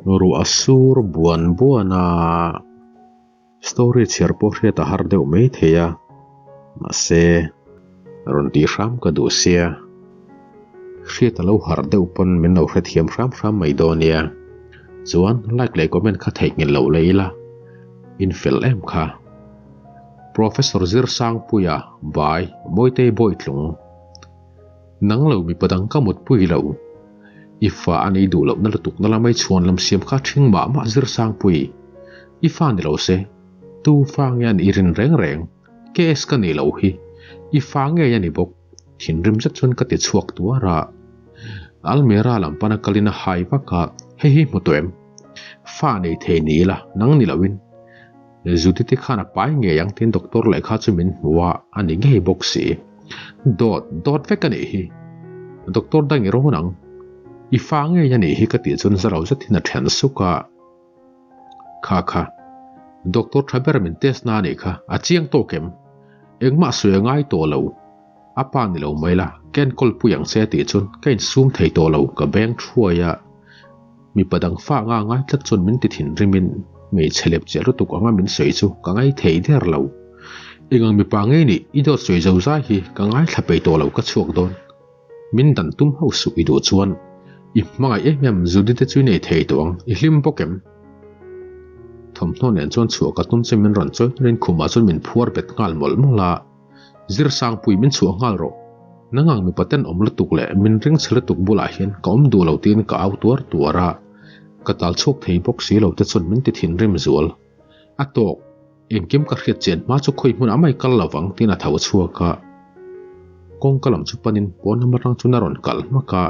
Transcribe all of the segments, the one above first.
Ruah sur buan buan a story chhiar pawh hriat a har deuh mai thei a, mahse rawn tih hram ka duh sia, hriat a lo har deuh pawn min lo hrethiam hram hram mai dawn nia, chuan like leh comment kha theihnghilh loh leh ila in fel em kha. Professor Zirsangpuia Bai Mawitei Bawitlung. Nang lo mipa dang ka mutpui lo. I fa a nei duh lohna lutuk na lamai chhuan lam siam kha ṭhing mah mah Zirsangpui. I fa ni lo se, tu fa nge a nih rin reng reng? KS ka nih loh hi. I fa ngei a ni bawk. Thinrim zet chuan ka ti chhuak tuar a. Almira lam pana kalin a hai vak a, hei hi hmu tawh em? Fa nei thei ni ila, nang ni loin. Judith-i khan a pai ngei ang tiin doctor lehkha chu min hmu a, a ni ngei bawk si. Dawt, dawt vek a nih hi. Doctor dang i rawn ang. I fa ngei a nih hi ka tih chuan zalo zetin a then suk a. Kha kha, doctor tha ber min test na a nih kha, a chiang tawk em? Engmah sawi a ngai tawh lo. A pa ni lo mai la, ka enkawl pui ang che tih chuan ka insum thei tawh lo, ka beng thuai a. Mipa dang fa anga ngai tlat chuan min ti thinrimin hmeichhe lep chiah lutuk anga min sawi chu ka ngai thei der lo. Engang mipa ngei nih i dawt sawi zo zai hi ka ngaithla peih tawh lo ka chhuak dawn. Min dan tum hauh suh i duh chuan i hmangaih em em Judy te chu i nei thei tawh ang, i hlim bawk em? Thawmhnaw nen chuan chhuah ka tum chu min rawn chawi hnurin khumah chuan min phuar bet nghal mawlh mawlh a. Zirsangpui min chhuah nghal rawh. Nangang mipa ten awm lutuk leh min ring chhe lutuk bulah hian ka awm duh lo tiin ka au tuar tuar a, ka tal chhuak thei bawk si lo te chuan min ti thinrim zual. A tawk, engkim ka hriat chian hma chu khawi hmunah mai kal lovang tiin a tho chhuak a. Kawngka lam chu panin pawn lam atang chuan a rawn kal hmak a,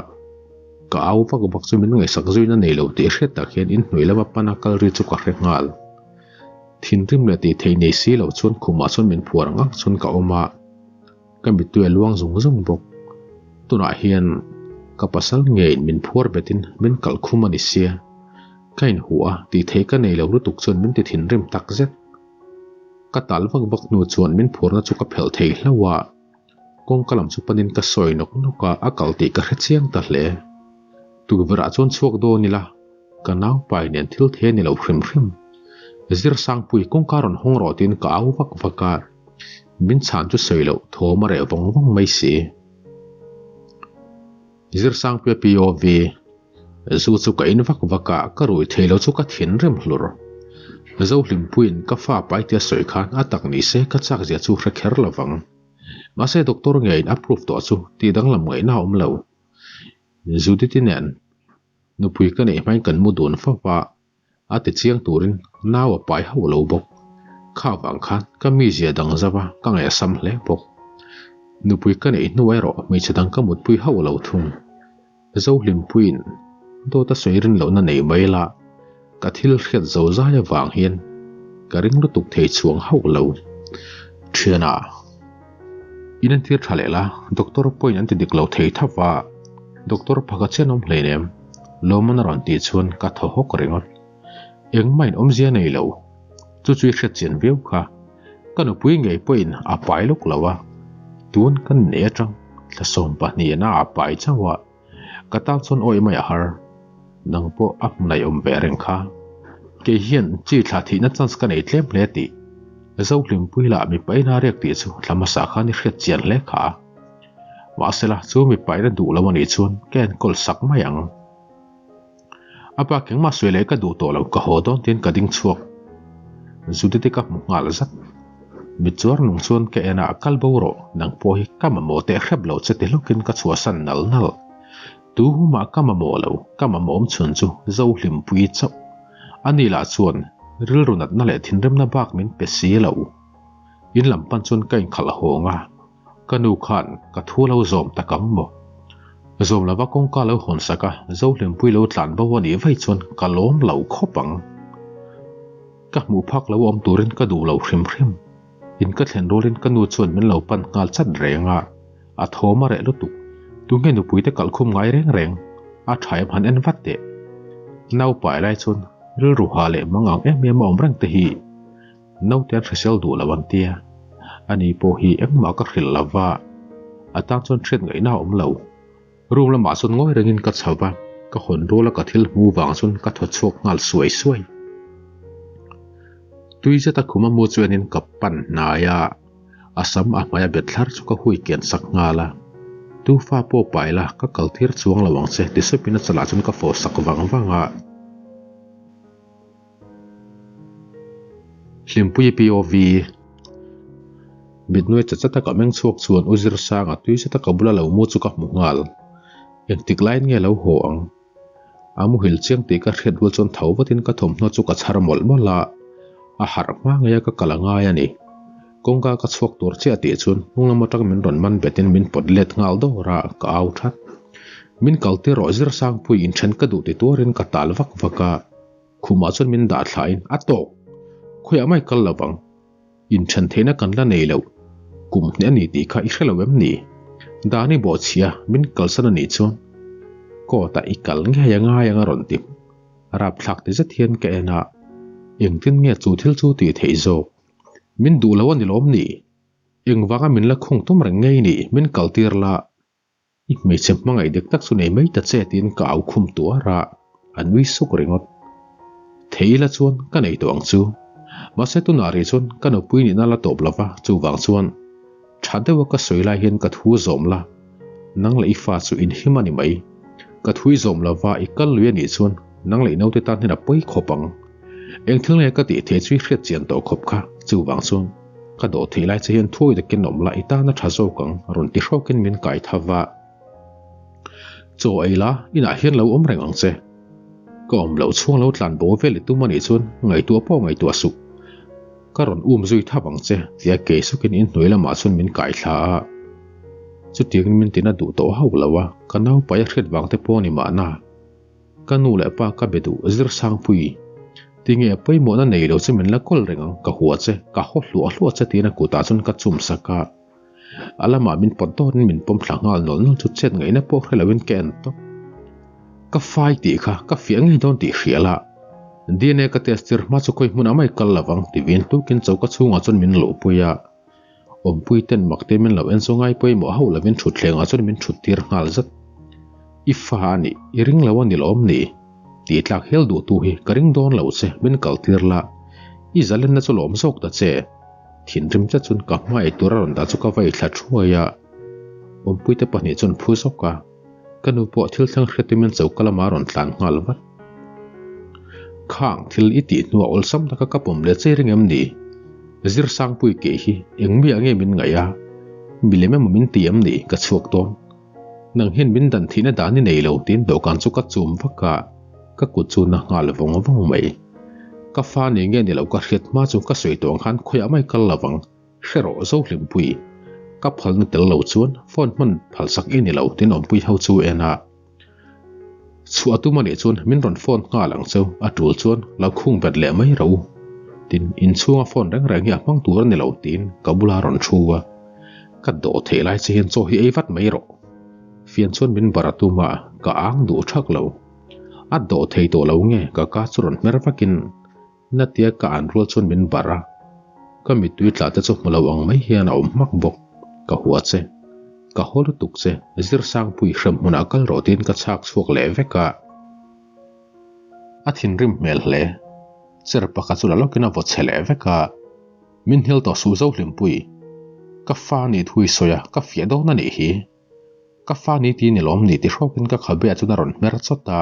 ka au vak vak chu min ngaihsak zuina nei lo tih hriat tak hian inhnuai lama pana kal ri chu ka hre nghal. Thinrim leh tih theih nei si lo chuan khumah chuan min phuar ang ang chuan ka awm a, ka mittui a luang zung zung bawk. Tunah hian ka pasal ngeiin min phuar betin min kalh khum a ni sia. Ka inhuh a, tih theih ka nei lo lutuk chuan min ti thinrim tak zet. Ka tal vak vak hnu chuan min phuarna chu ka phelh thei hlauh a, kawngka lam chu panin ka sawi nawk nawk a, a kal tih ka hre chiang ta hle. Tukverhah chuan chhuak dawn ila. Ka naupai nen thil thei a ni lo hrim hrim. Zirsangpui kawngka rawn hawng rawh tiin ka au vak vak a, min chhan chu sawi loh thawm a reh vawng vawng mai si. Zirsangpuia POV, Zu chu ka in vak vak a, ka rui thei lo chu ka thinrim hlur. Zohlimpuiin ka fa pai tia sawi khan a tak ni se ka chak zia chu hre kher lo vang. Mahse doctor ngeiin a proof tawh chu tih danglam ngaihna a awm lo. Judith-i nen Nupui ka neih hmain kan mu dun fo a, a ti chiang turin nau a pai hauh lo bawk. Kha vang khan ka mizia dang zauh a, ka ngaihsam hle bawk. Nupui ka neih hnu erawh hmeichhe dang ka mutpui hauh lo thung. Zohlimpuiin dawt a sawi rin lohna nei mai la, ka thil hriat zo zai avang hian ka ring lutuk thei chhuang hauh lo. Thiana, in entir tha leh la, doctor pawhin an ti dik lo thei tho va, doctor phaka chian awm hleinem, Lawmman a rawn tih chuan ka thaw hawk ringawt. Engmah in awmzia nei lo, chu chu i hriat chian viau kha, ka nupui ngei pawhin a pai lawk lo a, tun kan nei atang thla 12 a a pai chauh a, Ka tan chuan awih mai a har. Nang pawh a hmuhnai awm ve reng kha. Kei hian chi thla thihna chance ka nei tlem hle tih. Zohlimpui lah mipa ina riak tih chu thla hmasa khan i hriat chian hle kha. Mahsela chu mipa ina duh lo a nih chuan ka enkawl sak mai ang. A pa kengmah sawi leh ka duh tawh lo ka haw dawn tiin ka ding chhuak. Judith-i ka hmu nghal zat. Mitchuar nung chuan ka en a kal bo rawh nang pawh hi ka mamawh teh hrep lo che ti hlawkin ka chhuahsan nal nal. Tu humah ka mamawh lo ka mamawh awm chhun chu Zohlimpui chauh. Ani lah chuan rilru natna leh thinrimna bak min pe si lo. In lam pan chuan ka inkhalh hawng a. Ka nu khan ka thu lo zawm tak ang maw? Zawm lova kawngka lo hawn sak a, Zohlimpui lo tlan bo a nih vaih chuan ka lawm lo khawp ang. Ka hmuh phak lo awm turin ka duh lo hrim hrim. In ka thlen rualin ka nu chuan min lo pan nghal chat reng a, a thawm a reh lutuk. Tunge nupuite kalhkhum ngai reng reng? A tha em han en vat teh. Naupai lai chuan rilru ha leh mang ang em em a awm reng te hi. Naute an hrisel duh lo an tia. Ani pawh hi engmah ka hrilh lo va. A tan chuan hriat ngaihna a awm lo. Room lamah chuan ngawi rengin ka chho va, ka hawn ruala ka thil hmu vang chuan ka thaw chhuak nghal suai suai. Tui zeta khuma mu chuanin ka pan hnai a, a sam a hmai a bet thlar chu ka hui kian sak nghal a. Tu fa pawh pai la, ka kal tir chuang lo ang che ti supin a chalah chuan ka fawh sak vang vang a. Hlimpuii POV Mitnuai chat chat a ka meng chhuak chuan U Zirsanga tui zeta ka bula lo mu chu ka hmu nghal. Engtik laiin nge lo haw ang? A muhil chiang tih ka hriat rual chuan tho vatin ka thawmhnaw chu ka chhar mawlh mawlh a, a harh hma ngei a ka kal a ngai a ni. Kawngka ka chhuak tur chiah tih chuan hnung lam atang min rawn man betin min pawt let nghal dawr a, ka au that. Min kal tir rawh Zirsangpui inthen ka duh ti tuarin ka tal vak vak a. Khumah chuan min dah thlain a tawk. Khawiah mai kal lo vang. Inthen theihna kan la nei lo. Kum hnih a ni tih kha i hre lo em ni? Dani bawhchhia min kalsan a nih chuan court ah i kal ngei a ngai ang a rawn ti. Rapthlak ti zet hian ka en a, engtin nge chu thil chu tih theih zawk? Min duh lo a ni lawm ni? Engvanga min la khung tum reng ngei ni? Min kaltir la. I hmeichhe hmangaih dik tak chu nei mai ta che tiin ka au khum tuar a, a nui suk ringawt. Thei ila chuan ka nei tawh ang chu. Mahse tunah rih chuan ka nupui nihna la tawp lova, chuvang chuan tha deuha ka sawi lai hian ka thu zawm la, nang leh i fa chu inhim a ni mai. Ka thui zawm lova i kal lui a nih chuan nang leh i naute tan hian a pawi khawp ang. Eng thil nge ka tih theih chu i hriat chian tawh khawp kha, chuvang chuan. Ka dawh theih lai che hian thuawi takin awm la, i tan a tha zawk ang, rawn ti hrawkin min kai tha va. Chaw ei la, inah hian lo awm reng ang che. Ka awm loh chhung lo tlan bo vel i tum a nih chuan ngaihtuah pawh ngaihtuah suh. Ka rawn um zui thap ang che, tia kei sukin inhnuai lamah chuan min kai thla a. Chutiangin min tina duh tawh hauh lo a, ka naupai a hriat vang te pawh a ni mahna. Ka nu leh pa ka be duh Zirsangpui. Tinge pawimawhna nei lo chu min la kawl reng ang, ka hua che, ka haw hluah hluah che tiin a kutah chuan ka chum sak a. A lamah min pawt dawrin min pawm thla nghal nawlh nawlh chu chet ngaihna pawh hre loin ka en tawp. Ka fai tih kha ka fiah ngei dawn tih hria la. DNA ka test tir hma chu khawi hmunah mai kal lovang ti vin tukin choka chhungah chuan min luhpui a. Awmpui ten mak te min lo en chu ngai pawimawh hauh lovin thutthlengah chuan min thut tir nghal zat. I fa a nih, i ring lo a ni lawm ni? Tih tlak hial duh tu hi ka ring dawn lo che, min kal tir la. I zalenna chu lawm zawk ta che. Thinrim zet chuan ka hma ei tur a rawn dah chu ka va ei thla thuai a. Awmpui te pahnih chuan phu zawk a. Ka nu pawh thil thleng hriat tumin choka lamah a rawn tlan nghal vat. Khang thil i tih hnuah awlsam taka ka pawm leh che ring em ni? Zirsangpui keh hi eng miah nge min ngaih a? Milem emaw min ti em ni? Ka chhuak dawn. Nang hian min dan thihna dan i nei lo tiin dawhkan chu ka chum vak a, ka kut chu na nghal vawng vawng mai. Ka fa ni nge ni lo ka hriat hma chu ka sawi tawh ang khan khawiah mai kal lo vang. Hre rawh Zohlimpui, ka phalna tel lo chuan phone hman phalsak i ni lo tiin awmpui ho chu en a. Chhuah tum a nih chuan min rawn phone nghal ang cheu, a tul chuan lo khung bet leh mai ro. Tin, inchhunga phone reng reng hi a hmang tur a ni lo tiin ka bula rawn thu a. Ka dawh theih lai che hian chaw hi ei vat mai rawh. Fian chuan min bar a tum a, ka ang duh thak lo. A dawh thei tawh lo nge ka ka chu rawn hmer vakin Natia ka an rual chuan min barh a, ka mittui tla te chu hmu lo ang mai hian a awm hmak bawk. Ka hua che. Ka haw lutuk che, Zirsangpui hrem hmunah kal rawh tiin ka chhak chhuak leh vek a. A thinrim hmel hle. Cher pakhat chu la lawkin a vaw chhe leh vek a. Min hnial tawh suh Zohlimpui. Ka fa nih thu i sawi a, ka fiah dawn a nih hi. Ka fa ni ti ni lawm ni ti hrawkin ka khabe ah chuan a rawn hmer chawt a.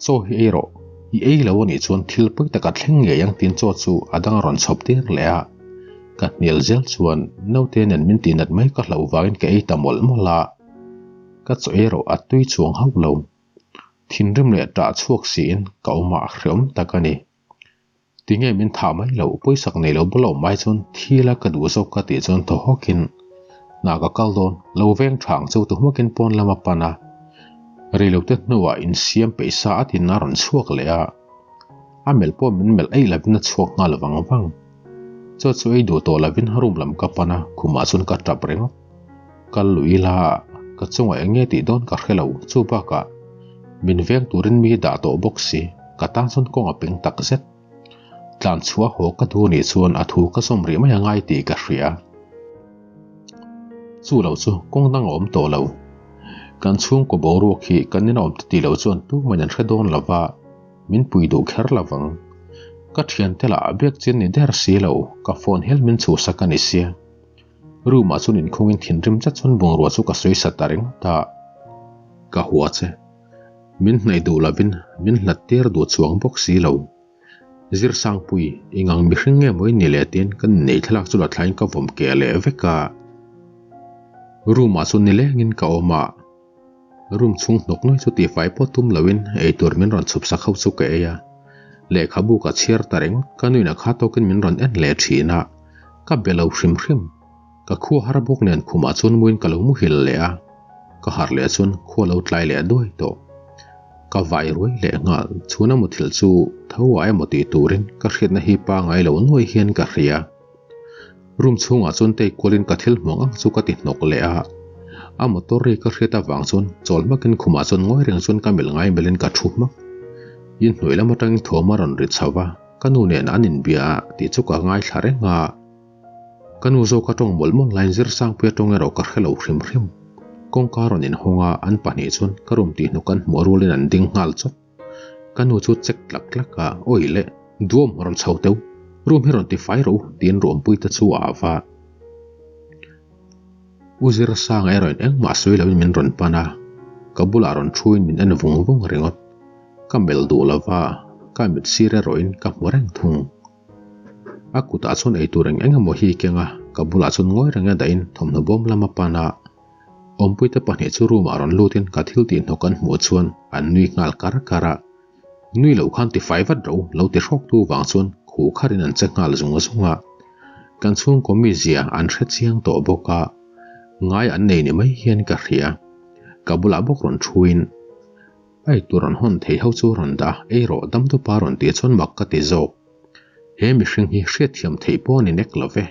Chaw hi ei rawh, i ei lo a nih chuan thil pawi taka thleng ngei ang tiin chaw chu a dang a rawn chhawp tir leh a. Ka hnial zel chuan naute nen min tihnat mai ka hlauh vangin ka ei ta mawlh mawlh a. Ka chaw ei rawh a tui chuang hauh lo. Thinrim leh ṭah chhuak siin ka awmah hreawm tak a ni. Tinge min thah mai loh, pawisak nei lo bawlh awm ai chuan thil a ka duh zawk ka tih chuan thaw hawkin hna ka kal dawn, lo veng tha ang cheu tu hmakin pawn lam a pan a. Reilote hnuah insiam peih sa a tin a rawn chhuak leh a, a melh pawh min melh eih lovin a chhuak nghal vang vang. Chaw chu ei duh tawh lovin room lam ka pan a, khumah chuan ka tap ringawt. Kal luh ila, ka chungah eng nge tih dawn ka hre lo, chu bakah min veng turin mi dah tawh bawk si, ka tan chuan kawng a peng tak zet. Tlan chhuah haw ka duh nih chuan a thu ka zawm rih mai a ngai tih ka hria. Chu lo chu kawng dang a awm tawh lo. Kan chhungkaw boruak hi kan ina awm te tih loh chuan tumahin an hre dawn lo va, min pui duh kher lo vang. Ka thiante lah a biak chian ni der si lo, ka phone hial min chhuhsak a ni sia. Room ah chuan inkhungin thinrim zet chuan bungrua chu ka sawi sa ta ringawt a. Ka hua che. Min hnaih duh lovin min hlat tir duh chuang bawk si lo. Zirsangpui, eng ang mihring nge maw i ni leh tiin ka nei thlalak chu la thlain ka vawm keh leh vek a. Room ah chuan nilengin ka awm a. Room chhung hnawk nuai chu tihfai pawh tum loin eitur min rawn chhup sak ho chu ka ei a. Lehkhabu ka chhiar ta ringawt ka nuin a kha tawkin min rawn en leh thin a. Ka be lo hrim hrim. Ka khua har bawk nen khumah chuan muin ka lo muhil leh a, ka harh leh chuan khua lo tlai leh duai tawh. Ka vai ruai leh nghal, chhuna muthilh chu tho ah emaw tih turin ka hriatna hi pangai lo nuai hian ka hria. Room chhungah chuan tei kualin ka thil hmuang ang chu ka ti hnawk leh a, a motor ri ka hriat avang chuan chawl hmakin khumah chuan ngawi reng chuan ka melh ngai melhin ka thu hmak. Inhnuai lam atangin thawm a rawn ri chho va, ka nu nen an inbia a tih chu ka ngaithla reng a. Ka nu zawk a tawng mawlh mawlh laiin Zirsangpuia tawng erawh ka hre lo hrim hrim. Kawngka rawn inhawng a, an pahnih chuan ka room tih hnuk an hmuh rualin an ding nghal chawt. Ka nu chu check tlak tlak a, Awi le, duam rawn chho teu, room hi rawn ti fai rawh u, tiin ruampui te chu a ah va. U Zirsanga erawhin engmah sawi loin min rawn pan a, ka bulah rawn thuin min en vung vung ringawt. Ka melh duh lova, ka mit sir erawhin ka hmu reng thung. A kutah chuan eitur eng eng emaw hi keng a, ka bulah chuan ngawi reng a dahin thawmhnaw bawm lam a pan a. Awmpuite pahnih chu room ah rawn lutin ka thil tih hnawk an hmuh chuan an nui nghal kar kar a. Nui loh khan ti fai vat ro lo ti hrawk tu vang chuan khuh kharin an che nghal zung zung a. Kan chhungkaw mizia an hre chiang tawh bawk a, ngai an nei ni mai hian ka hria. Ka bulah bawk rawn thuin. A eitur rawn hawn thei ho chu rawn dah ei rawh damdupa rawn tih chuan mak ka ti zawk. He mihring hi hriatthiam theih pawh a ni nek lo ve.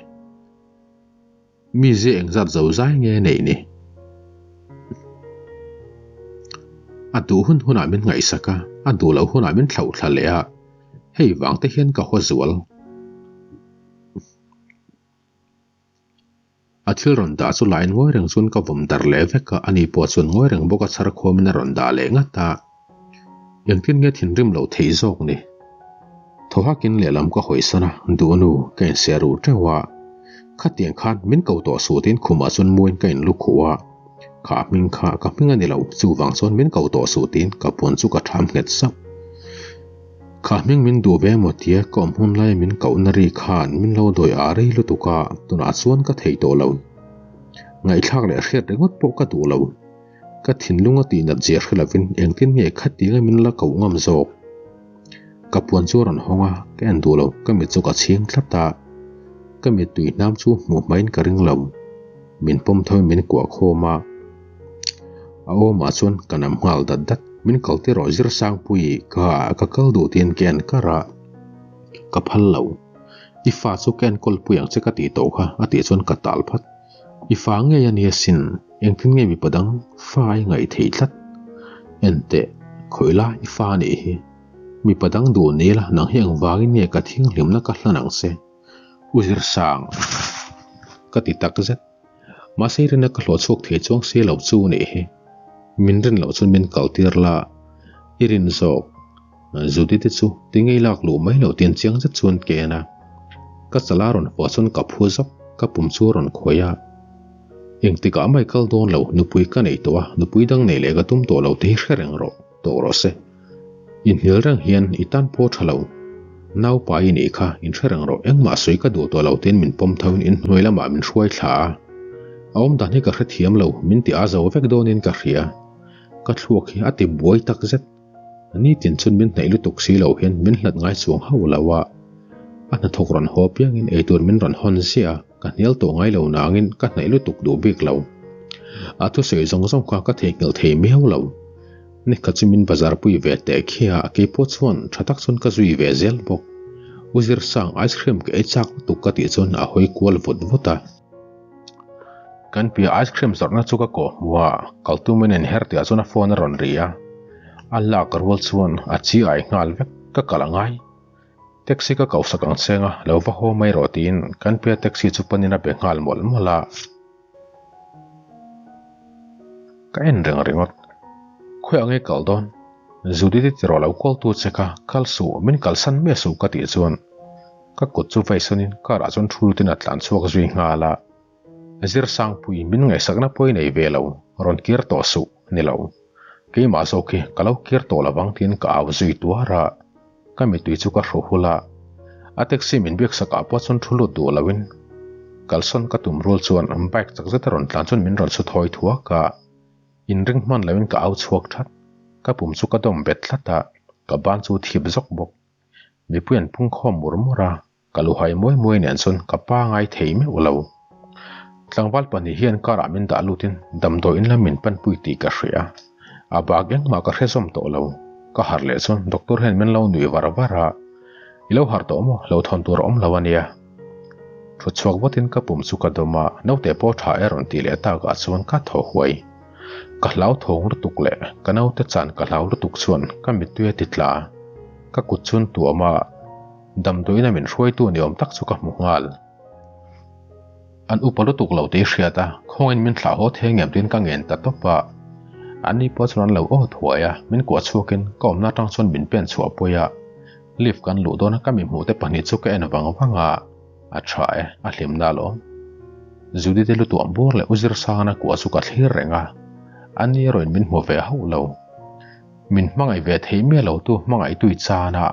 Mi zia engzat zo zai nge neih ni? A duh hun hunah min ngaihsak a, a duh loh hunah min thlauh thla leh a, hei vang te hian ka haw zual. A thil rawn dah chu lain ngawi reng chuan ka vawm dar leh vek a, ani pawh chuan ngawi reng bawk a chhar khuamin a rawn dah leh ngat a. Engtin nge thinrim loh theih zawk ni? Thaw hakin lehlam ka hawisan a, duhnu ka insiah ruh teuh a. Khatiang khan min ko tawh suh tiin khumah chuan muin ka inlu khuh a. Kha hming kha ka hming a ni lo, chuvang chuan min ko tawh suh tiin ka puan chu ka tham nghet sauh. Kha hming min duh ve emaw tia ka awm hun laia min kohna ri khan min lo dawi a rei lutuk a, tunah chuan ka thei tawh lo. Ngaihthlak leh hriat ringawt pawh ka duh lo. Ka thinlung a tihnat zia hre lovin engtin nge khatinga min la koh ngam zawk. Ka puan chu a rawn hawng a, ka en duh lo, ka mit chu ka chhing tlat a. Ka mittui hnam chu hmuh hmain ka ring lo. Min pawm thoin min kuah khawm a. A awmah chuan ka nam nghal dat dat. Min kal tir rawh Zirsangpui ka ka kal duh tiin ka en kar a, ka phal lo. I fa chu ka enkawl pui ang che ka tih tawh kha a tih chuan ka tal phat. I fa ngei a nia sin, engtin nge mipa dang fa i ngaih theih tlat? Enteh, khawih la i fa a nih hi. Mipa dang duh ni la nang hi engvangin nge ka thinghlimna ka hlan ang che? U Zirsang, ka ti tak zet. Mahse i rinna ka hlawh chhuak thei chuang si lo chu nih hi. Min rin loh chuan min kal tir la, i rin zawk. Judy te chu ti ngei lak luh mai loh tin chiang zet chuan ke en a. Ka chala rawn fawh chuan ka phu zawk, ka pum chu a rawn khawih a. Engtikah mai kal dawn lo, nupui ka nei tawh a, nupui dang nei leh ka tum tawh lo tih hi hre reng rawh, tawh rawh se. Inhnial reng hian i tan pawh tha lo. Naupa i nih kha, inhre reng rawh, engmah sawi ka duh tawh lo tiin min pawm tho in inhnuai lamah min hruai thla a. A awmdan hi ka hrethiam lo, min ti a zo vek dawnin ka hria. Ka thluak hi a ti buai tak zet. Nitin chuan min hnaih lutuk si lo hian min hlat ngai chuang hauh lo a. A hnathawk rawn haw apiangin eitur min rawn hawn ziah a, ka hnial tawh ngai lo nangin ka hnaih lutuk duh bik lo. A thusawi zawng zawng kha ka theihnghilh thei miau lo. Nikhat chu min bazar pui ve teh khi a, keipawh chuan tha tak chuan ka zui ve zel bawk. U Zirsang ice cream ka ei chak lutuk ka tih chuan a hawi kual vut vut a. Kan piah ice cream zawrhna chu ka kawh hmu a, kal tumin in her tihah chuan a phone a rawn ri a. A lak rual chuan a chi ai nghal vek, ka kal a ngai. Taxi ka koh sak ang cheng a, lo va haw mai rawh tiin kan piah taxi chu panin a be nghal mawlh mawlh a. Ka en reng ringawt. Khawiah nge kal dawn? Judith-i tiraw lo call tu che kha kal suh, min kalsan miah suh ka tih chuan ka kut chu vaisawnin car ah chuan thu lutin a tlan chhuak zui nghal a. Zirsangpui min ngaihsakna pawh i nei ve lo, rawn kir tawh suh, ni lo. Keimah zawk hi ka lo kir tawh lovang tiin ka au zui tuar a, ka mittui chu ka hru hul a. A taxi min biaksak ah pawh chuan thu lut duh loin kalsawn ka tum rual chuan bike chak zeta rawn tlan chuan min rawn su thawi thuak a. Inring hman loin ka au chhuak that, ka pum chu ka dawm bet tlat a, ka ban chu thip zawk bawk. Mipui an pung khawm mur mur a, ka luhai muai muai nen chuan ka pa ngai thei meuh lo. Tlangval pahnih hian car ah min dah lutin damdawi in lam min panpui tih ka hria. A bak engmah ka hre zawm tawh lo. Ka harh leh chuan doctor hian min lo nui var var a, I lo harh tawh maw? Lo thawn tur a awm lo a nia. Thut chhuak vatin ka pum chu ka dawm a, naute pawh tha e rawn tih leh takah chuan ka thaw huai. Ka hlau thawng lutuk leh ka naute chan ka hlau lutuk chuan ka mittui a ti tla. Ka kut chuan tuam a, damdawiin a min hruaitu ni awm tak chu ka hmu nghal. An upa lutuk lo tih hriat a, khawngin min thlah haw thei ngem tiin ka ngen ta tawp a. Anni pawh chuan an lo aw thuai a, min kuah chhuakin ka awmna atang chuan min pen chhuah pawih a. Lift kan luh dawn a ka mi hmuh te pahnih chu ka en vang vang a, a tha e, a hlimna alawm. Judy te lutuah bur leh u Zirsangana kuah chu ka thlir reng a, ani erawhin min hmu ve hauh lo. Min hmangaih ve thei miah lo tu hmangaih tui chan a,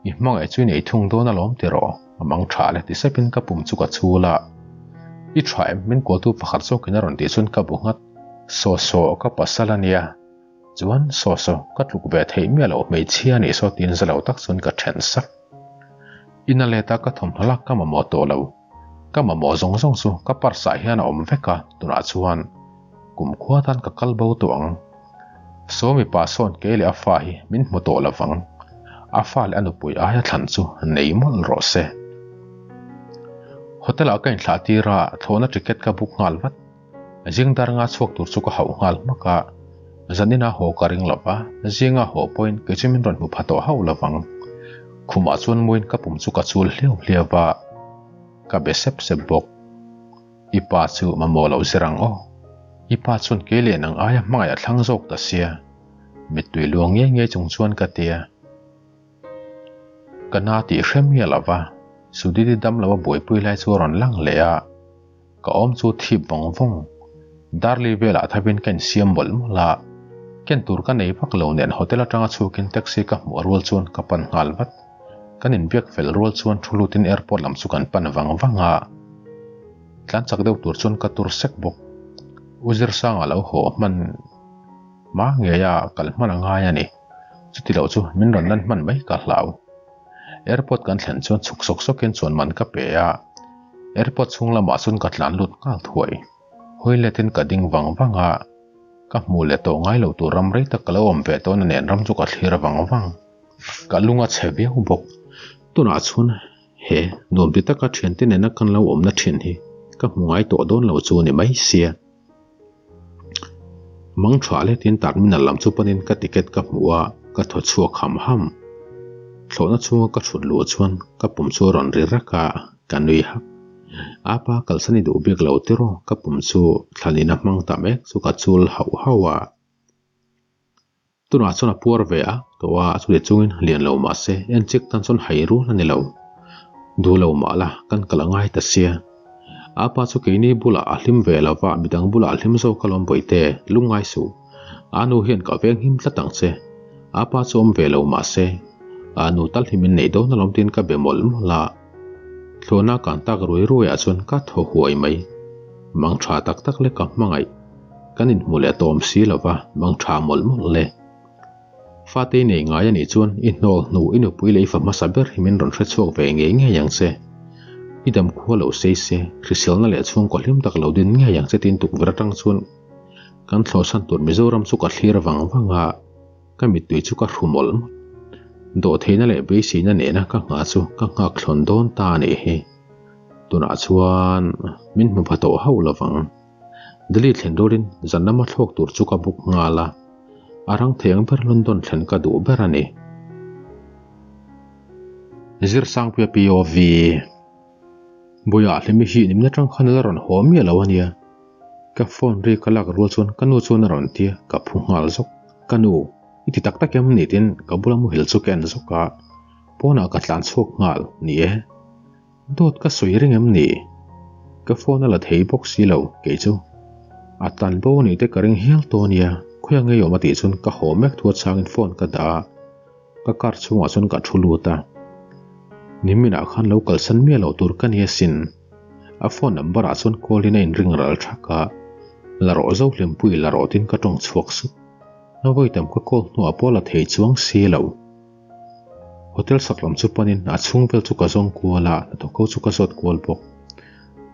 i hmangaih chu i nei thung dawn alawm ti rawh, a mang tha le ti sepin ka pum chu ka chhul a. I tha em? Min kualtu pakhat zawkin a rawn tih chuan ka bu nghat. Saw saw, ka pasal a nia. Chuan saw saw, ka tluk ve theih miah loh hmeichhia nih saw tiin za lo tak chuan ka then sak. Ina leta ka thawmhnaw lak ka mamawh tawh lo. Ka mamawh zawng zawng chu ka purse ah hian a awm vek a, tunah chuan kumkhua tan ka kal bo tawh ang. Saw mipa sawn kei leh a fa hi min hmu tawh lo vang. A fa leh a nupui aia thlan chu nei mawlh rawh se. Hotel ah ka inthlah tir a, thlawhna ticket ka book nghal vat. Zing dar nga chhuak tur chu ka hauh nghal hmak a, zanina haw ka ring lo va, zinga haw pawhin kei chu min rawn hmu pha tawh hauh lo vang. Khumah chuan muin ka pum chu ka chul hliau hliau va, ka be sep sep bawk. I pa chu mamawh loh zir ang aw. I pa chuan kei leh nang aia hmangaih a thlang zawk ta sia. Mittui luang ngei ngei chung chuan ka ti a. Ka na tih hre miah lo va, Suditi dam lo a buaipui lai chu a rawn lang leh a. Ka awm chu thip vawng vawng. Darli velah thavin ka insiam mawlh mawlh a, ken tur ka nei vak lo nen hotel atanga chhukin taxi ka hmuh rual chuan ka pan nghal vat. Kan inbiak fel rual chuan thu lutin airport lam chu kan pan vang vang a, tlan chak deuh tur chuan ka tur sek bawk. U Zirsanga lo haw hman hma ngei a kal hman a ngai a ni. Chuti loh chu min rawn lan hman mai ka hlau. Airport kan thlen chuan chhuk sawk sawkin chuan man ka pe a. Airport chhung lamah chuan ka tlan lut nghal thuai. Hawi letin ka ding vang vang a, ka hmuh leh tawh ngai lo tur ram rei tak ka lo awm ve tawhna nen ram chu ka thlir vang vang. Ka lung a chhe viau bawk. Tunah chuan he nuam ti taka thiante nena kan lo awmna thin hi ka hmu ngai tawh dawn lo chu ni mai sia. Mang tha letin terminal lam chu panin ka ticket ka hmuh a, ka thaw chhuak ham ham. Thlawhna chhunga ka thut luh chuan ka pum chu a rawn ri rak a, ka nui hak. Apa kalsan i duh bik lo tiraw ka pum chu thlanina hmang ta mek chu ka chul hauh hauh a. Tunah chuan a puar ve a, tawh a chuti chungin lian lo mah se en chik tan chuan hai rual a ni lo. Duh lo mah la, kan kal a ngai ta sia. A pa chu keini bulah a hlim ve lo va, midang bulah a hlim zawk alawm bawihte, lungngai suh. A nu hian ka veng him tlat ang che. A pa chu awm ve lo mah se, a nu tal hi min neih dawn alawm tiin ka be mawlh mawlh a. Thlawhna kan tak ruai ruaiah chuan ka thaw huai mai. Mang tha tak tak lek ka hmangaih. Kan inhmu leh tawm si lo va, mang tha mawlh mawlh le. Fate i nei ngai a nih chuan i hnawl hnu i nupui leh i fa hmasa ber hi min rawn hre chhuak ve ngei ngei ang che. I dam khua lo sei se, hriselna leh chhungkaw hlim tak lo din ngei ang che tiin tukverh atang chuan kan thlawhsan tur Mizoram chu ka thlir vang vang a, ka mittui chu ka hru mawlh mawlh. Dawhtheihna leh beiseina nena ka nghah chu ka nghak thlawn dawn ta a nih hi. Tunah chuan min hmu pha tawh hauh lo vang. Delhi thlen rualin zan lama thlawk tur chu ka book nghal a, a rang thei ang ber London thlen ka duh ber a ni. Zirsangpuia POV. Buia Hlimi hi nimna tang khan a la rawn haw miah lo a nia. Ka phone ri ka lak rual chuan ka nu chuan a rawn ti a, ka phu nghal zawk. Ka nu, i ti tak tak em ni tiin ka bula muhil chu ka en zawk a, pawnah ka tlan chhuak nghal, ni e. Dawt ka sawi reng em ni? Ka phone a la thei bawk si lo, kei chu. A tlan bo a nih te ka ring hial tawh a nia, khawiah ngei awm a tih chuan ka haw mek thu a changin phone ka dah a, ka car chhungah chuan ka thu lut a. Niminah khan lo kalsan miah loh tur ka ni asin. A phone number ah chuan call in a inring ral thak a, la rawh zo hlimpui la rawh tiin ka tawng chhuak sup. A vawi tam ka call hnuah pawh la thei chuang si lo. Hotel sak lam chu panin a chhung vel chu ka zawng kual a, hnathawk ho chu ka zawt kual bawk.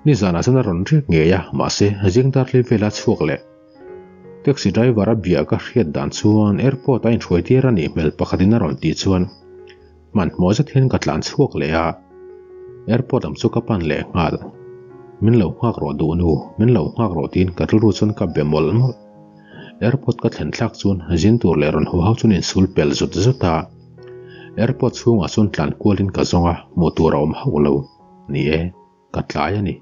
Nizanah chuan a rawn riak ngei a, mahse zing darli vela chhuak leh taxi driver a bia ka hriat dan chuan airport a inhruai tir a nih hmel pakhatin a rawn tih chuan hmanhmawh zet hian ka tlan chhuak leh a, airport lam chu ka pan leh nghal. Min lo nghak rawh duh nu, min lo nghak rawh tiin ka rilru chuan ka be mawlh mawlh. Airport ka thlen thlak chuan zin tur leh rawn haw ho chuan insul pel zut zut a, airport chhungah chuan tlan kualin ka zawng a, hmuh tur a awm hauh lo. Ni e, ka tlai a ni.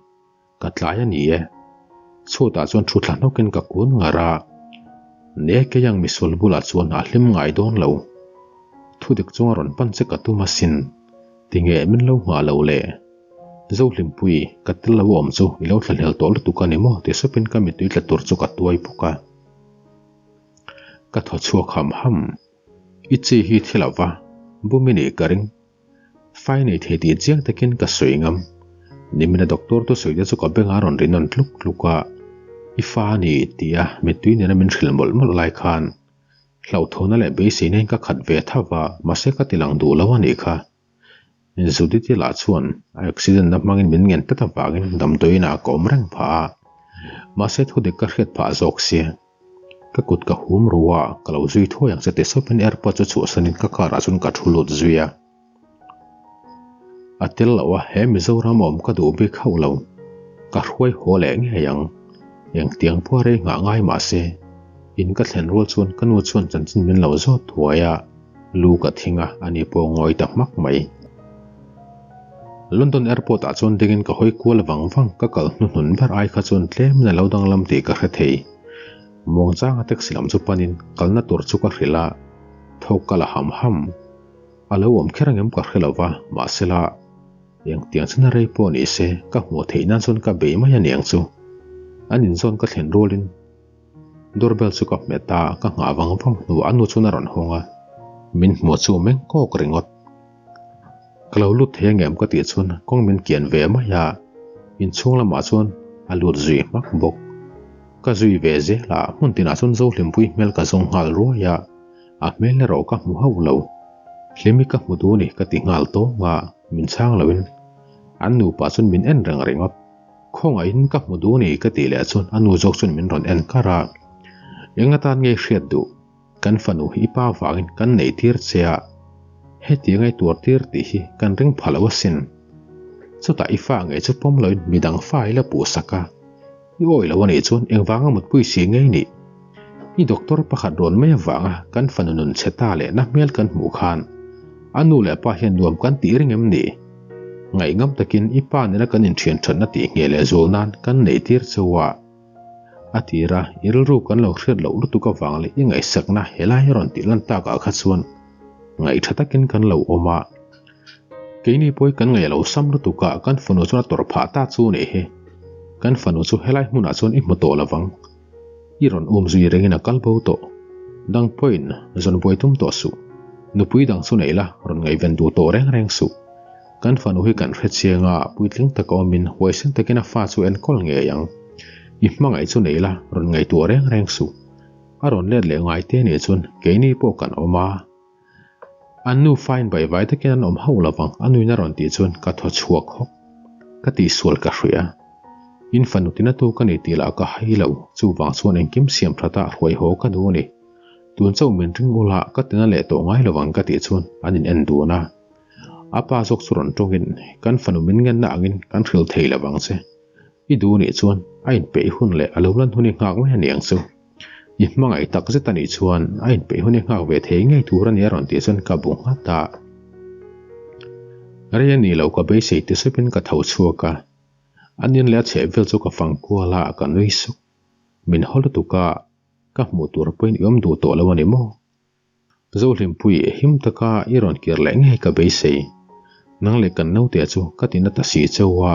Ka tlai a ni e. Chhutah chuan thu thla hnawkin ka kun ngar a, Ne kei ang misual bulah chuan a hlim ngai dawn lo. Thudik chunga rawn pan che ka tum asin. Tinge min lo nghah lo le? Zohlimpui, ka tel lo awm chu i lo thlahlel tawh lutuk a ni maw? ti supin ka mittui tla tur chu ka tuai bawk a. Ka thaw chhuak ham ham. I chi hi thi lo va, bum i nih ka ring. Fai nei thei tih chiang takin ka sawi ngam. Nimina doctor tu sawi te chu ka bengah a rawn ri nawn tluk tluk a, I fa a ni tia mittui nena min hrilh mawlh mawlh lai khan hlauhthawhna leh beiseina in ka khat ve tho va, mahse ka ti lang duh lo a nih kha. Judith-i lah chuan a accident na hmangin min ngen tlat avangin damdawiin ah ka awm reng phah a, mahse thudik ka hriat phah zawk sia. Ka kut ka hum ru a, ka lo zui thuai ang che ti sawpin airport chu chhuahsanin ka car ah chuan ka thu lut zui a. A tel loh a, he Mizoram awm ka duh bik hauh lo. Ka hruai haw leh ngei ang. Engtiang pawh rei nghah ngai mah se, in ka thlen rual chuan ka nu chuan chanchin min lo zawt thuai a, lu ka thing a, ani pawh ngawi ta hmak mai. London Airport ah chuan dingin ka hawi kual vang vang, ka kal hnuhnun ber ai kha chuan tlemin a lo danglam tih ka hre thei. Muangchanga taxi lam chu panin kalna tur chu ka hrilh a, thawk ka la ham ham. A lo awm kher angem ka hre lo va, mahsela engtiang chuna rei pawh ni se ka hmuh theih nan chuan ka bei mai aniang chu. An inzawn ka thlen rualin doorbell chu ka hmet a, ka nghah vang vang hnuah a nu chuan a rawn hawng a, min hmuh chu meng kawk ringawt. Ka lo lut thei angem ka tih chuan kawng min kian ve mai a, inchhung lamah chuan a lut zui hmak bawk. Ka zui ve zel a, hmun tinah chuan Zohlimpui hmel ka zawng nghal ruai a. A hmel erawh ka hmu hauh lo. Hlimi ka hmu duh a ni ka ti nghal tawng a, min chhang loin an nupa chuan min en reng ringawt. Khawngaihin ka hmu duh a ni ka tih leh chuan a nu zawk chuan min rawn en kar a. Eng atan ngei hriat duh? Kan fanu hi i pa vangin kan neih tir che a, hetiang ei tuar tir tih hi kan ring pha lo asin. Chutah i fa ngei chu pawm loin midang fa i la puhsak a. I awih lo a nih chuan engvanga mutpui si ngei nih? I doctor pakhat rawn mai avanga kan fanu nun chhe ta leh na hmel kan hmuh khan a nu leh pa hian nuam kan tih ring em ni? Ngaihngam takin i pa nena kan inthian thatna tih ngheh leh zual nan kan neih tir cheu a. A tira i rilru kan lo hriat loh lutuk avang leh i ngaihsakna helai a rawn tih lan takah kha chuan ngaihtha takin kan lo awm a. Keini pawh hi kan ngaih lo sam lutuk a, kan fanu chuan a tawrh phah ta chu a nih hi. Kan fanu chu helai hmunah chuan i hmu tawh lo vang. I rawn um zui rengin a kal bo tawh. Dang pawhin zawn buai tum tawh suh. Nupui dang chu nei la, rawn ngaihven duh tawh reng reng suh. Kan fanu hi kan hre chiang a, puitling taka awmin huaisen takin a fa chu enkawl ngei ang. I hmangaih chu nei la, rawn ngaihtuah reng reng suh. A rawn let leh ngai te nih chuan keini pawh kan awm a. An nu fine bai vai takin an awm hauh lo vang, a nuin a rawn tih chuan ka thaw chhuak hawk. Ka tihsual ka hria a. In fanu tina tu ka ni tih lah ka hai lo, chuvang chuan engkim siam that a hruai haw ka duh a ni. Tun chauh min ring ula ka tina leh tawh ngai lo vang ka tih chuan an in en dun a. A pa zawk chu rawn tawngin kan fanu min ngenna angin kan hrilh thei lo vang che. I duh nih chuan a inpeih hun leh a lo lan hun i nghak mai a niang chu. I hmangaih tak zet a nih chuan a inpeih hun i nghak ve thei ngei tur a ni a rawn tih chuan ka bu nghat a. Rei a nih loh ka beisei ti supin ka tho chhuak a. A nin leh a chheh vel chu ka fang kual a, ka nui suk. Min haw lutuk a, ka hmuh tur pawhin i awm duh tawh lo a ni maw? Zohlimpui him taka i rawn kir leh ngei ka beisei. Nang leh kan naute chu ka ti na ta si cheu a,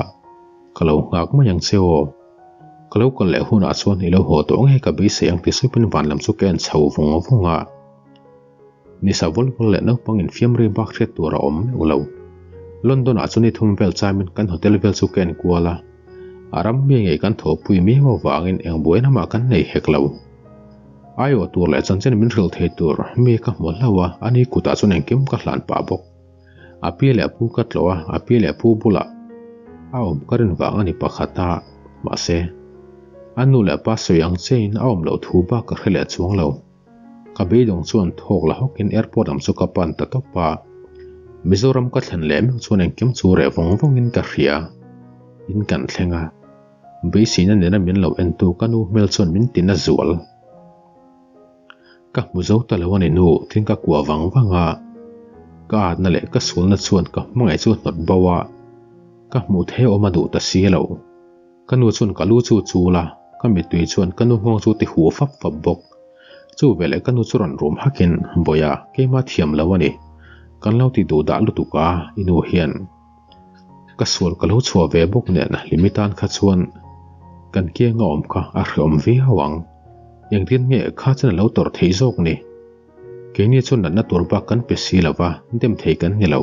ka lo nghak mai ang che aw. Ka lo kal leh hunah chuan i lo haw tawh ngei ka beisei ang ti supin van lam chu ka en chho vung vung a. Nisa vawl vawl leh naupang infiam ri bak hriat tur a awm meuh lo. London ah chuan ni thum vel chaimin kan hotel vel chu ka en kual a. A ram mi ngei kan thawhpui miau avangin eng buaina mah kan nei hek lo. Aiawh tur leh chanchin min hrilh thei tur mi ka hmu hlauh a, ani kutah chuan engkim ka hlan pah bawk. A pi leh pu ka tlawh a, a pi leh pu bulah a awm ka rin vang a ni pakhat a, mahse, a nu leh pa sawi ang chiahin a awm loh thu bak ka hre leh chuang lo. Ka beidawng chuan thawk la hawkin airport lam chu ka pan ta tawp a, Mizoram ka thlen leh meuh chuan engkim chu reh vawng vawngin ka hria. In kan thleng a, beiseina nena min lo entu ka nu hmel chuan min ti na zual. Ka hmu zo ta lo a ni nu, tin ka kuah vang vang a, ka atna leh ka sualna chuan ka hmangaih chu hnawt bo a, ka hmuh theih awm a duh ta si lo. Ka nu chuan ka lu chu chul a, ka mittui chuan ka nu nghawng chu ti huh fap fap bawk. Chu veleh ka nu chu rawn rum hakin, Bawiha, keimah thiam lo a ni. Kan lo ti duh dah lutuk a, i nu hian ka sual ka lo chhuah ve bawk nen hlimi tan kha chuan kan kianga awm kha a hreawm viau ang. Engtin nge kha chuan a lo tawrh theih zawk ni? Keini chuan natna tur bak kan pe si lo va, dem thei kan ni lo.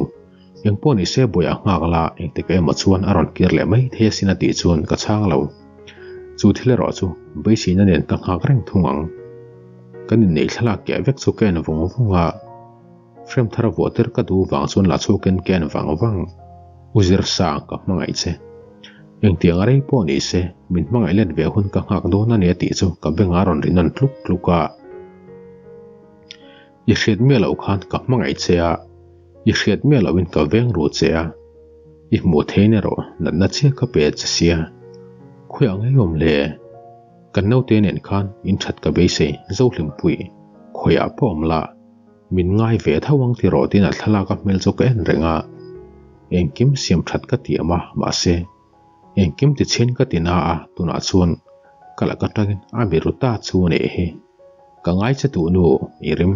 Engpawh ni se buai a nghak la, engtik emaw chuan a rawn kir leh mai thei asin a tih chuan ka chhang lo. Chu thil erawh chu beiseina nen ka nghak reng thung ang. Kan inneih thlalak keh vek chu ka en vung vung a, frame thar vuah tir ka duh vang chuan lah chhuakin ka en vang vang. U Zirsang ka hmangaih che. Engtiang a rei pawh ni se, min hmangaih let ve hun ka nghak dawn a ni a tih chu ka bengah a rawn ri nawn tluk tluk a. I hriat miah loh khan ka hmangaih che a, i hriat miah lohin ka veng ru che a, i hmuh thein erawh natna chiah ka pe che sia. Khawiah ngei awm le? Kan naute nen khan in that ka beisei Zohlimpui, khawiah pawh awm la, min ngai ve tho ang tiraw tiin a thlalak a hmel chu ka en reng a, engkim siam that ka tiam a, mahse, Engkim ti chhin ka ti na a, tunah chuan ka lak atangin a mi ru ta chu a nih hi. Ka ngai che duh nu, i rim.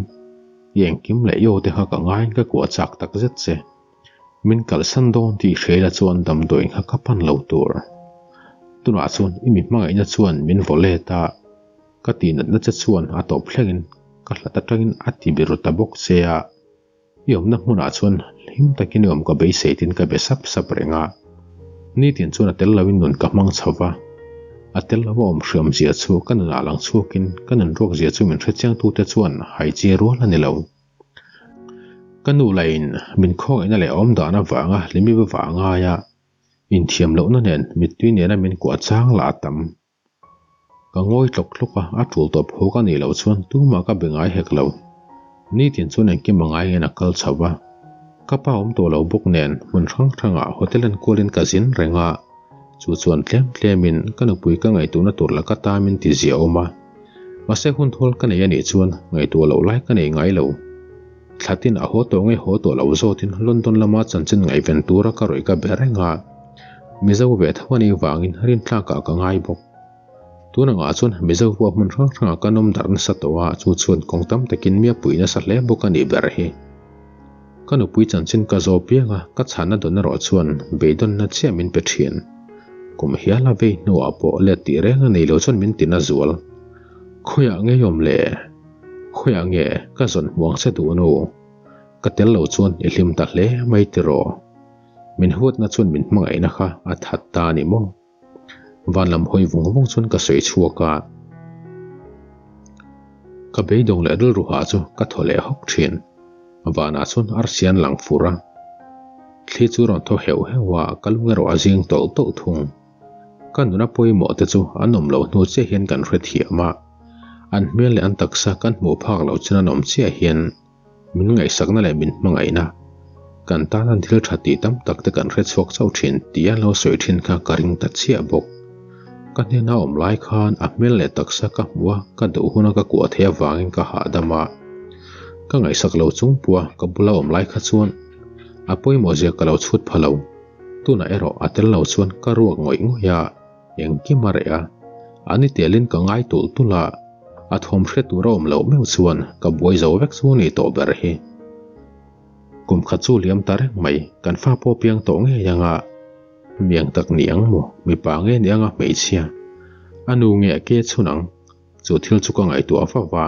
I engkim leh i aw te kha ka ngaiin ka kuah chak tak zet che. Min kalsan dawn tih hriaila chuan damdawiin kha ka pan lo tur. Tunah chuan i mi hmangaihna chuan min vaw let a, ka tihnatna che chuan a tawp thlengin ka hlat atangin a ti biru ta bawk che a. I awmna hmunah chuan hlim takin i awm ka beisei tiin ka be sap sap reng a. Nitin chuan a tel loin nun ka hmang chho va. A tel lo a awm hriam zia chu ka nunah lang chhuakin ka nun ruak zia chu min hrechiangtute chuan hai chi rual a ni lo. Ka nu lain min khawngaihna leh awmdan avanga hlimi va a ngai a, inthiam lohna nen mittui nena min kuah chang lah a tam. Ka ngawi tlawk tlawk a, a tul tawp hawk a nih loh chuan tumah ka be ngai hek lo. Nitin chuan engkim a ngai nghen a kal chho va. Ka pa awm tawh lo bawk nen hmun hrang hrangah hotel enkualin ka zin reng a, chu chuan tlem tlemin ka nupui ka ngaihtuahna tur laka tamin ti ziah awm a. Mahse hun thawl ka nei a nih chuan ngaihtuah loh lai ka nei ngai lo. Thlatin a haw tawh nge haw tawh lo zawtin London lama chanchin ngaihven tura ka rawih ka be reng a, Mizo ve tho a nih vangin rintlakah ka ngai bawk. Tun angah chuan Mizo pawh hmun hrang hrangah kan awm darh nasa tawh a, chu chuan kawng tam takin mi a pui nasa hle bawk a nih ber hi. Ka nupui chanchin ka zaw piang a, ka chhanna dawn erawh chuan beidawnna chiah min pe thin. Kum hial a vei hnuah pawh let tih reng a nei lo chuan min tina zual. Khawiah ngei awm le? Khawiah nge ka zawn hmuang che duh nu? Ka tel lo chuan i hlim ta hle mai tiraw? Min huatna chuan min hmangaihna kha a that ta a ni maw? Van lam hawi vung vung chuan ka sawi chhuak a. Ka beidawng leh rilru hah chu ka thaw leh hawk thin. Vanah chuan arsi an lang fur a. Thli chu rawn thaw heuh heuh a, ka lung erawh a zing tawlh tawlh thung. Ka nuna pawimawh te chu an awm loh hnu chiah hian kan hrethiam a, an hmel leh an taksa kan hmuh phak loh chin an awm chiah hian min ngaihsakna leh min hmangaihna, kan tan an thil tha tih tam tak te kan hrechhuak chauh thin tih an lo sawi thin kha ka ring ta chiah bawk. Ka hnena awm lai khan a hmel leh taksa ka hmuh a, ka duh huna ka kuah theih avangin ka hahdam a, ka ngaihsak lo chung pawha ka bula awm lai kha chuan a pawimawh zia ka lo chhut pha lo. Tunah erawh a tel lo chuan ka ruak ngawih ngawih a, engkim a reh a. Ani telin ka ngai tulh tulh a, a thawm hre tur a awm loh meuh chuan ka buai zo vek chu ni tawh ber hi. Kum khat chu liam ta reng mai, kan fa pawh piang tawh ngei ang a. Miang tak ni ang maw, mipa nge ni anga hmeichhia? A nu nge a ke chhun ang? Chu thil chu ka ngaihtuah va va.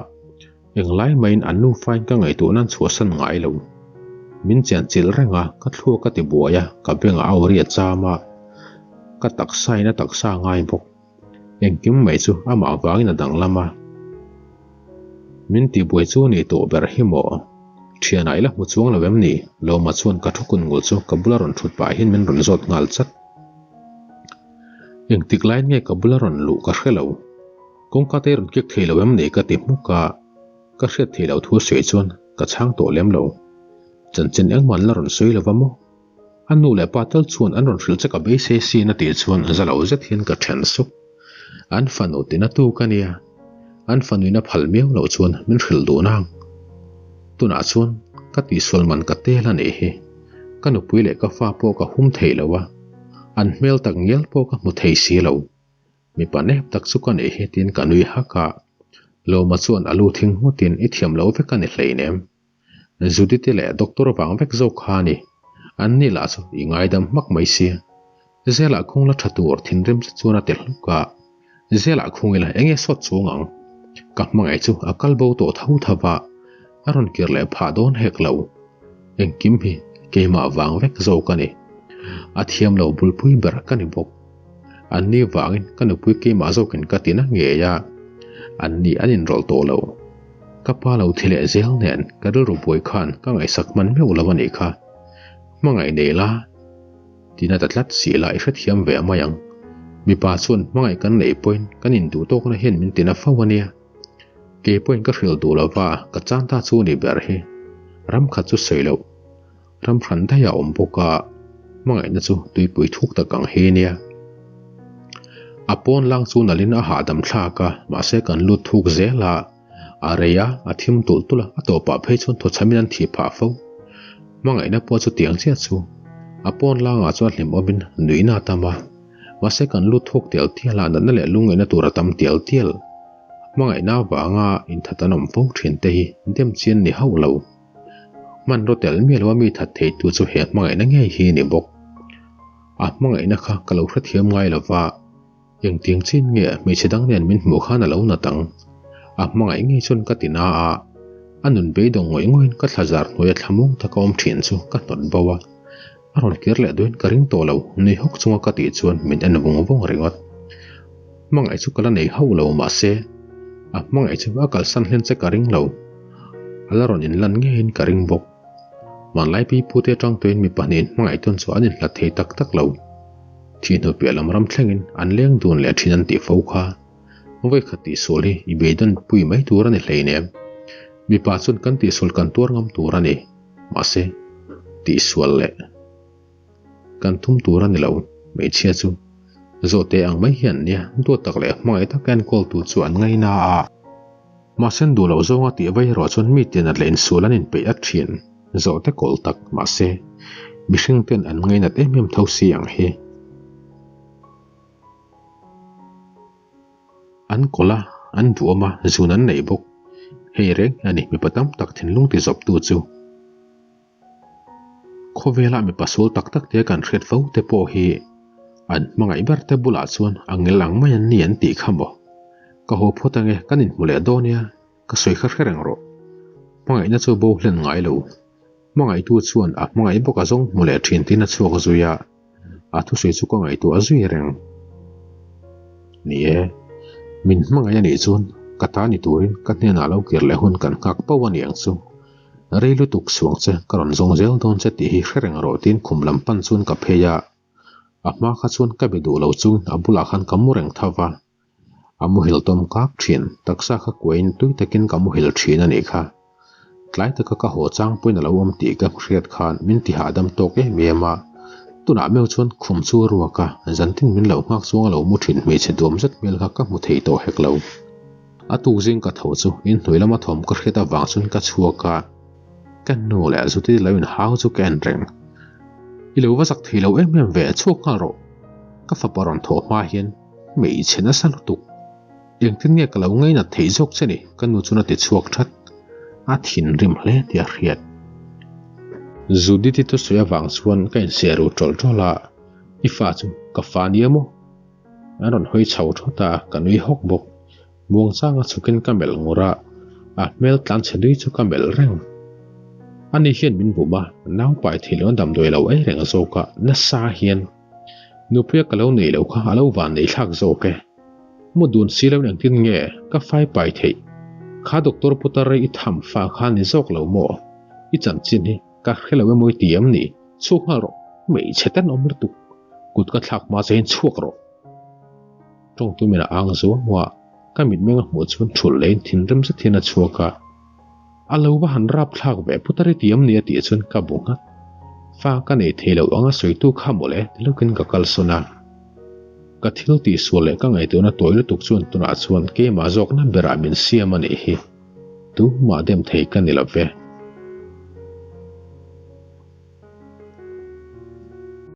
Englai maiin an nufain ka ngaihtuah nan chhuahsan ngai lo. Min chian chilh reng a, ka thluak ka ti buai a, ka bengah a awri a cham a, ka taksain a taksa ngai bawk. Engkim mai chu amah vangin a danglam a. Min ti buai chu ni tawh ber hi maw? Thianah i la hmu chuang lo em ni? Lawma chuan ka thu kun ngul chu ka bula rawn thut pah hian min rawn zawt nghal chat. Engtik laiin nge ka bula rawn luh ka hre lo. Kawngka te rawn kek thei lo em ni ka ti hmuk a, ka hriat theih loh thu sawi chuan ka chhang tawh lem lo. Chanchin engmah an la rawn sawi lo va maw? A nu leh pa tal chuan an rawn hrilh che ka beisei sin a tih chuan za lo zet hian ka then suk. An fanu tina tu ka nia, an fanuin a phal miau loh chuan min hrilh duh nang. Tunah chuan ka tihsual man ka tel a nih hi. Ka nupui leh ka fa pawh ka hum thei lo a, an hmel tak ngial pawh ka hmu thei si lo. Mipa nep tak chu ka nih hi tiin ka nui hak a, Lawma chuan a lu thing nghutin i thiam lo vek a ni hleinem. Judith-i leh doctor vang vek zawk kha a ni. An ni lah chu i ngaidam hmak mai si. Zelah khung la tha tur thinrim che chuan a ti hluk a. Zelah khung ila enge sawt chuang ang? Ka hmangaih chu a kal bo tawh tho tho va, a rawn kir leh phah dawn hek lo. Engkim hi keimah vang vek zawk a ni. A thiam lo bulpui ber ka ni bawk. An ni vangin ka nupui keimah zawkin ka ti na ngei a, an ni an inrawlh tawh lo. Ka pa lo thi leh zel nen ka rilru buai khan ka ngaihsak hman meuh lo a nih kha. Hmangaih nei la, tina ta tlat si la i hrethiam ve mai ang. Mipa chuan hmangaih kan neih pawhin kan induh tawkna hian min tina fo a nia. Kei pawhin ka hrilh duh lova ka chan ta chu ni ber hi. Ram khat chu sawi loh. Ram hran daih a awm bawk a, hmangaihna chu tuipui thuk tak ang hi nia. A pawn lang chu nalhin a hahdam thlak a, mahse kan lut thuk zel a, a rei a, a thim tulh tulh a, a tawpah phei chuan thawchhamin an thih phah fo. Hmangaihna pawh chu tiang chiah chu. A pawn langah chuan hlimawmin nuihna a tam a, mahse kan lut thuk tial tial a, natna leh lungngaihna tur a tam tial tial. Hmangaihna avanga inthat an awm fo thin te hi dem chian ni hauh lo. Hmanraw tel miah loa mi that theitu chu he hmangaihna ngei hi a ni bawk. A hmangaihna kha ka lo hrethiam ngai lo va, engtiang chin nge hmeichhe dang nen min hmuh khan a lo nat ang? A hmangaih ngei chuan ka ti na a, a nun beidawng ngawih ngawihin ka thla zar hnuaia thlamung taka awm thin chu ka hnawt bo a, a rawn kir leh duhin ka ring tawh lo, nui hawk chunga ka tih chuan min en vung vung ringawt. Hmangaih chu ka la nei hauh lo mahse, a hmangaih chu a kalsan hlen che ka ring lo. A la rawn inlan ngeiin ka ring bawk. Hmanlai pi pute atang tuin mi pahnihin hmangaih tawn chu an inhlat thei tak tak lo. Thih hnu piah lam ram thlengin an leng dun leh thin an tih fo kha. Vawikhat tihsual hi i beidawn pui mai tur a ni hleinem. Mipa chuan kan tihsual kan tuar ngam tur a ni. Mahse, tihsual leh. Kan tum tur a ni lo, hmeichhia chu. Zawhte ang mai hian nia, duat tak leh hmangaih tak enkawl tu chu an ngaina a. Mahse an duh loh zawnga tih vai erawh chuan mi tinat leh insual an inpeih at thin. Zawhte kawlh tak, mahse, mihring ten an ngainat em em tho si ang hi. An kawlh a, an duhawm a, zun an neih bawk. Hei reng hi a ni mipa tam tak thinlung ti zawptu chu. Khawvela mipa sual tak tak te kan hriat fo te pawh hi an hmangaih ber te bulah chuan a ngel ang mai an ni an tih kha maw? Ka haw phawt ange, kan inhmu leh dawn nia, ka sawi kha hre reng rawh. Hmangaihna chu bo hlen ngai lo. Hmangaihtu chuan a hmangaih bawk a zawng hmu leh thin tiin a chhuak zui a, a thusawi chu ka ngaihtuah zui reng. Ni e, min hmangaih a nih chuan ka ta ni turin ka hnenah lo kir leh hun kan nghak pauh a ni ang chu. Rei lutuk suang che, ka rawn zawng zel dawn che tih hi hre reng rawh tiin khum lam pan chuan ka phei a, a hma kha chuan ka be duh lo chungin a bulah khan ka mu reng tho va, a muhil tawm kak thin, taksa kha kuain tui takin ka muhil thin a nih kha. Tlai taka ka haw chang pawhin a lo awm tih ka hriat khan min ti hahdam tawk em em a, tunah meuh chuan khum chu a ruak a, zantin min lo nghak chuang a lo mu thin hmeichhe duam zet hmel kha ka hmu thei tawh hek lo. A tuk zing ka tho chu inhnuai lama thawm ka hriat avang chuan ka chhuak a, ka nu leh Zuti lo inhau chu ka en reng. I lo va zak thei lo em em ve, chhuak nghal rawh. Ka fapa rawn thawh hma hian hmeichhe nasa lutuk. Engtin nge ka lo ngainat theih zawk che ni? Ka nu chuan a ti chhuak that. A thinrim hle tih a hriat. Judith-i thusawi avang chuan ka insiah ru tawlh tawlh a, I fa chu ka fa nia maw? An rawn hawi chho thawt a, ka nui hawk bawk. Muangchanga chhukin ka melh ngur a, a hmel tlan chhe dui chu ka melh reng. Ani hian min bum a, naupai thei lo damdawi lo ei reng zawk a, nasa hian. Nupuia ka lo nei lo kha a lo van nei thlak zawk e. Mu dun si lo engtin nge ka fai pai theih? Kha doctor putar i tham fa kha ni zawk lo maw? I chanchin hi ka hre lo emaw i ti em ni? Chhuak nghal rawh, hmeichhe tenawm lutuk. Kut ka thlak hma che hian chhuak rawh. Tawng tumin a ang zuau a, ka mitmeng a hmuh chuan thulh leiin thinrim zet hian a chhuak a. A lo va han rap thlak ve putar i ti em ni a tih chuan ka bu nghat. Fa ka nei thei lo anga sawitu kha mawle ti lawkin ka kalsawn a. Ka thil tihsual leh ka ngaihtuahna tawi lutuk chuan tunah chuan keimah zawkna berah min siam a nih hi. Tumah dem thei ka ni lo ve.